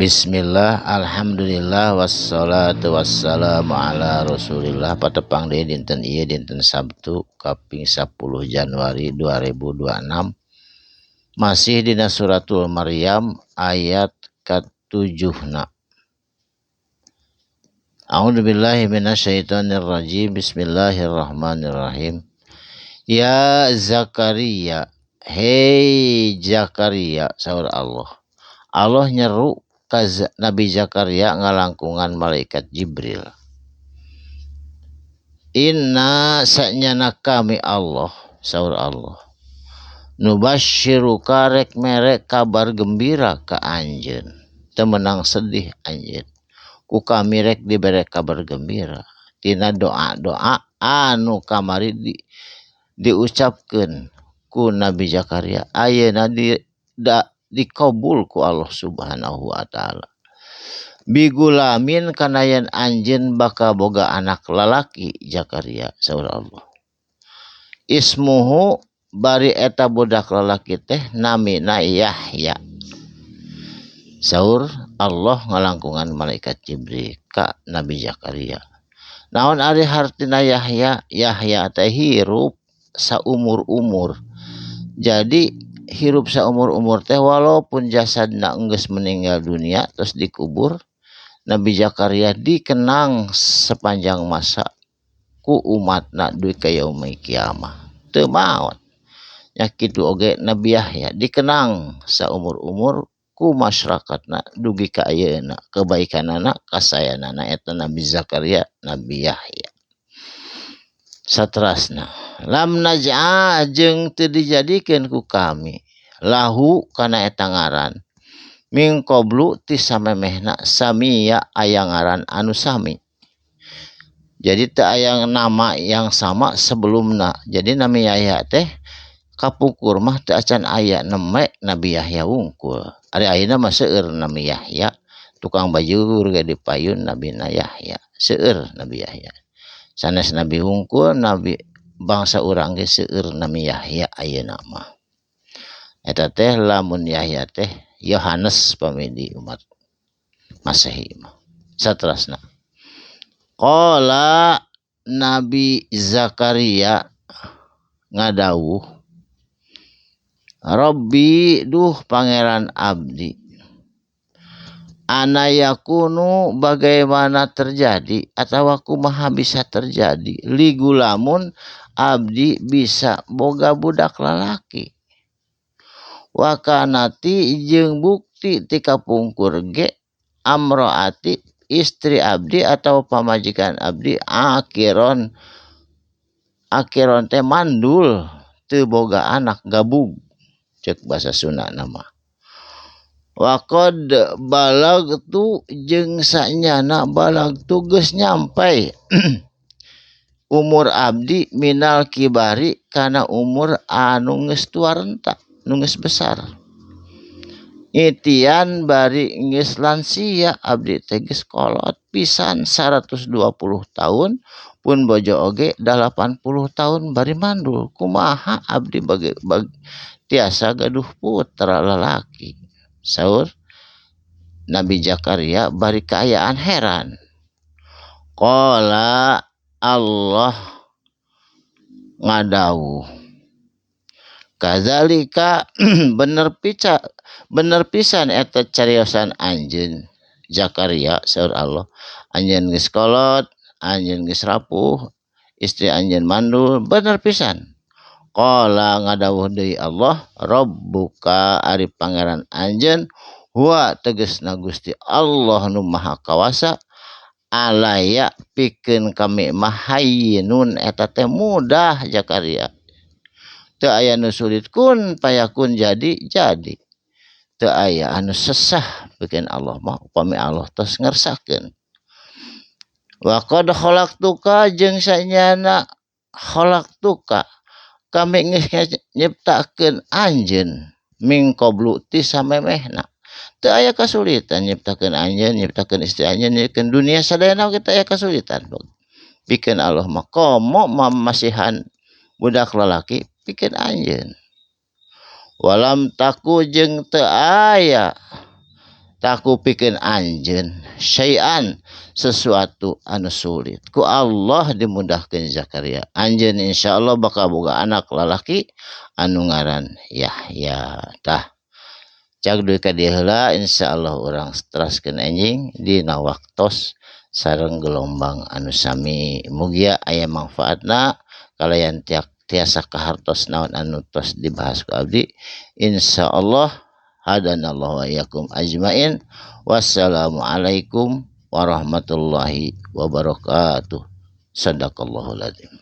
Bismillah, alhamdulillah, wassalatu wassalamu ala rasulillah. Patepang deui dinten ieu, dinten Sabtu kaping 10 Januari 2026, masih dina suratul Maryam ayat ka-7 na. A'udzubillahi minasyaitonirrajim. Bismillahirrahmanirrahim. Ya Zakaria, hei Zakaria, saur Allah. Allah nyeru ka Nabi Zakaria ngalangkungan malaikat Jibril. Inna, sanyana kami Allah, saur Allah. Nubasyiruka, rek mere kabar gembira ka anjeun. Teu meunang sedih anjeun. Ku kami rek dibere kabar gembira tina doa-doa anu kamari diucapkeun ku Nabi Zakaria, ayeuna dikabul ku Allah Subhanahu wa Ta'ala. Bigulamin, kana yen anjeun bakal boga anak lalaki, Zakaria, saur Allah. Ismuhu, bari eta budak lalaki teh namina Yahya. Saur Allah ngalangkungan malaikat Jibril ka Nabi Zakaria. Naon ari hartina Yahya? Yahya teh hirup saumur-umur. Jadi hirup saumur-umur teh walaupun jasadna enggeus meninggal dunia terus dikubur, Nabi Zakaria dikenang sepanjang masa ku umatna dugi ka yaumil kiamah. Teu maot. Nya kitu oge Nabi Yahya dikenang saumur-umur ku masyarakatna dugi ka ayeuna kebaikanana, kasayanana eta Nabi Zakaria, Nabi Yahya. Saterasna, lam naj'al, jeung teu dijadikeun ku kami, lahu kana eta ngaran, min qablu, ti samemehna, samia, aya ngaran anu sami. Jadi teu aya nama yang sama sebelumna. Jadi Nabi Yahya teh kapungkur mah teu acan aya neme Nabi Yahya wungkul. Ari ayeuna mah seueur Nabi Yahya, tukang bajigur ge di payun Nabi Yahya. Seueur Nabi Yahya. Sanes Nabi wungkul, nabi bangsa urang ge seueur Nabi Yahya ayeuna mah. Eta teh lamun Yahya teh Yohanes pami di umat Masehi mah. Saterasna, qala, Nabi Zakaria ngadawuh, Rabbi, duh pangeran abdi, anna yakunu, bagaimana terjadi atau kumaha bisa terjadi, li gulamun, abdi bisa boga budak lalaki, wa kanati, jeung bukti ti kapungkur ge, amroati, istri abdi atau pamajikan abdi, aqiron. Aqiron teh mandul, teu boga anak, gabug cek bahasa Sunda mah. Waqad balagtu, jeung sanyana balagtu, geus nyampai umur abdi, minal kibari, kana umur anu geus tua renta, nu geus besar. Itian, bari geus lansia abdi teh, geus kolot pisan 120 tahun, pun bojo oge 80 tahun bari mandul. Kumaha abdi bagi, bagi tiasa gaduh putra lalaki? Saur Nabi Zakaria bari kaayaan heran. Qala, Allah ngadawuh, kadzalika, bener pica, bener pisan eta cariosan anjeun, Zakaria, saur Allah. Anjeun geus kolot, anjeun geus rapuh, istri anjeun mandul, bener pisan. Qala, ngadawuh deui Allah, Rabbuka, ari pangeran anjeun, huwa, tegesna Gusti Allah nu Maha Kawasa, alaya, pikeun kami mah, hayyinun, eta teh mudah. Zakaria, teu aya nu sulit. Kun payakun, jadi jadi, teu aya anu sesah pikeun Allah mah upami Allah tos ngersakeun. Wa qad khalaqtuka, jeung sanyana khalaqtuka, kami geus nyiptakeun anjeun, min qablu, ti samemehna. Teu aya kasulitan nyiptakeun anjeun, nyiptakeun istri anjeun, nyiptakeun dunia sadayana kita aya kasulitan pikeun Allah mah, komo masihan budak lalaki pikeun anjeun. Walam taku, jeung teu aya Tah kupikeun anjeun syai'an sesuatu anu sulit ku Allah dimudahkeun. Zakaria, anjeun insyaallah bakal boga anak lalaki anu ngaran Yahya. Tah, cag dugi ka dieu heula. Insyaallah urang teraskeun enjing dina waktos sareng gelombang anu sami. Mugia aya manfaatna kalayan tiasa kahartos naon anu tos dibahas ku abdi. Insyaallah hadanallahu wa iyyakum ajmain. Wassalamualaikum warahmatullahi wabarakatuh. Sadaqallahul azim.